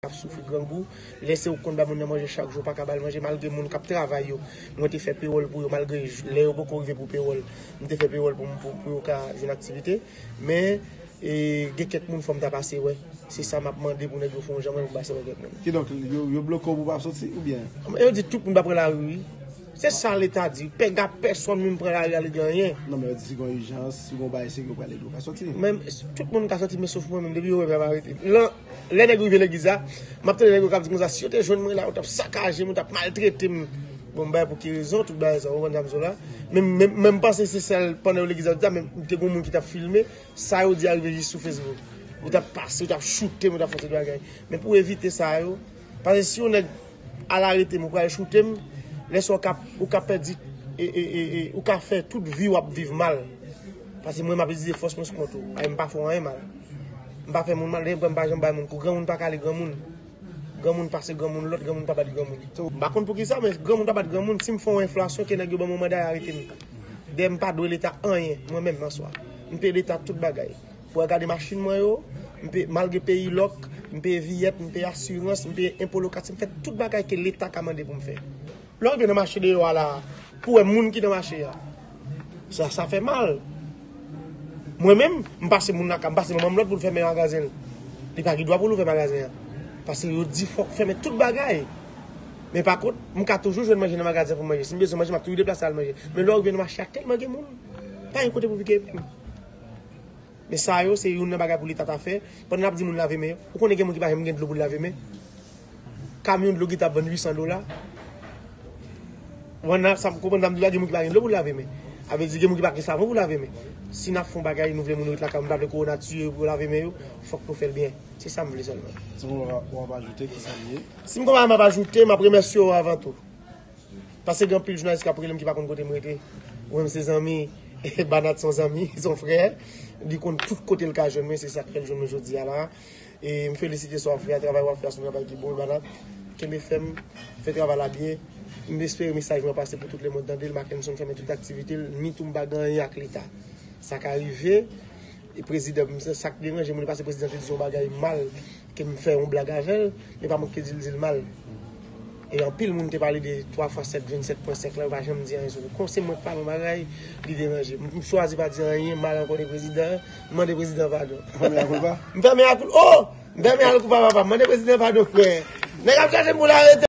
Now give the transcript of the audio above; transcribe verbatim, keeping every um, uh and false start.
k ap soufri grangou. Lè se ou k konn bay moun nan manje chak jou, ou pa ka ba l manje, malgre moun k ap travay yo, mwen te fè pewòl pou yo, malgre j- lè yo poko rive pou pewòl, m te fè pewòl pou, pou, pou yo ka jwenn aktivite. Men, e, gen kèk moun fò m ta pase wè. Se sa m ap mande pou nèg yo fè yon jan mwen pou pase wè kèk moun. Kidonk, yo, yo bloke w pou w pa soti, oubyen? Yo di tout moun pa pran lari, wi. Se sa Leta di. Pèga pèsonn moun pran lari ale gen anyen. Non, men yo di si gen ijans, si gen bagay serye yo pral ede w ka soti. Men tout moun ka soti, men sof mwen menm, depi yo wè m ap arete. Lan, lè nèg rive legliz la, m ap tande nèg yo k ap di konsa, si yo te jwenn mwen la, yo t ap sakaje m, yo t ap maltrete m. Bon, m bay pou ki rezon, tout bagay sa, ou konprann sa m di w la. Men, men, men m panse se sèl pandan yo legliz la, yo di sa, men te gen moun ki t ap filme, sa yo di a rive jis sou Facebook. Yo t ap pase, yo t ap choute m, yo t ap fè tout bagay. Men pou evite sa yo, paske si yon nèg al arete m, ou pral choute m, lè sa w ka, ou ka pèdi, e, e, e, e, ou ka fè tout vi w ap viv mal. Paske mwen, m ap itilize fòs mwen sou kont ou. Ay, m pa fè w anyen mal. M pa fè moun mal, dayè m pa janm bay moun kou. Granmoun pa kale granmoun. Granmoun pase granmoun, lòt granmoun pa bat granmoun. M pa konn poukisa, men granmoun pa bat granmoun. Si m fè yon enfrasyon, ke nèg yo ban m yon manda, y arete m. Dayè m pa dwe Leta anyen, mwen menm, an swa. M peye Leta tout bagay. Pou w gade machin mwen yo, m peye, malgre peye lòk, m peye viyèt, m peye asirans, m peye enpo lokatif, m fè tout bagay ke Leta ka mande pou m fè. Lè w rive nan mache deyò a la, pou w wè moun ki nan mache a. Sa, sa fè mal. Mwen menm, m pase moun lakay, m pase manman m lòd pou l fèmen magazen l. Li pa gen dwa pou l ouvè magazen an. Paske yo di fòk fèmen tout bagay. Men pa kont, m ka toujou jwenn manje nan magazen pou m manje. Si m bezwen manje, m ap toujou deplase al manje. Men lè w rive nan mache a, tèlman gen moun, pa gen kote pou piken epinm. Men sa yo, se youn nan bagay pou Leta ta fè. Pandan n ap di moun lave men yo, ou konnen gen moun ki pa janm gen dlo pou l lave men? Kamyon dlo ki t ap vann uit san dola. Ou konprann sa m, konprann sa m di w la, gen moun ki pa gen dlo pou l lave men. A vle di, gen moun ki pa gen savon pou lave men. Si n ap fè yon bagay, nou vle moun yo ret lakay yo, nou pa vle kowona tiye yo pou yo lave men yo, fòk nou fè l byen. Se sa m vle sèlman. Se pou w ap, w ap ajoute, ki sa l ye? Si m gen yon bagay m ap ajoute, m ap remèsye w avan tou. Paske gen anpil jounalis k ap rele m ki pa konn kote m rete. Ou menm se zanmi, Banat se yon zanmi, se yon frè. Li konn tout kote l ka jwenn mwen, se sa k fè l jwenn mwen jodi a la. E m felisite sa w ap fè a, travay w ap fè a, se yon travay ki bon, Banat. Kenbe fèm, fè travay la byen. M espere mesaj mwen pase pou tout lemonn tande l. Mackenson fèmen tout aktivite l, ni tou m pa gen anyen ak Leta. Sa ka rive, e prezidan, m, sa k deranje mwen, li pase prezidan te di yon bagay mal, ke m fè yon blag avè l, men pa mwen ki te di l di l mal. E anpil moun te pale de twa fwa sèt, vennsèt pwen senk lan, yo pa janm di anyen sou li. Kon se mwen k pale yon bagay, li deranje m. M chwazi pa di anyen mal ankò de prezidan an, m mande prezidan padon. Ou fè mea culpa? M fè mea culpa, oh! M fè mea culpa, papa, m mande prezidan padon, frè. Nèg ap chache m pou l arete.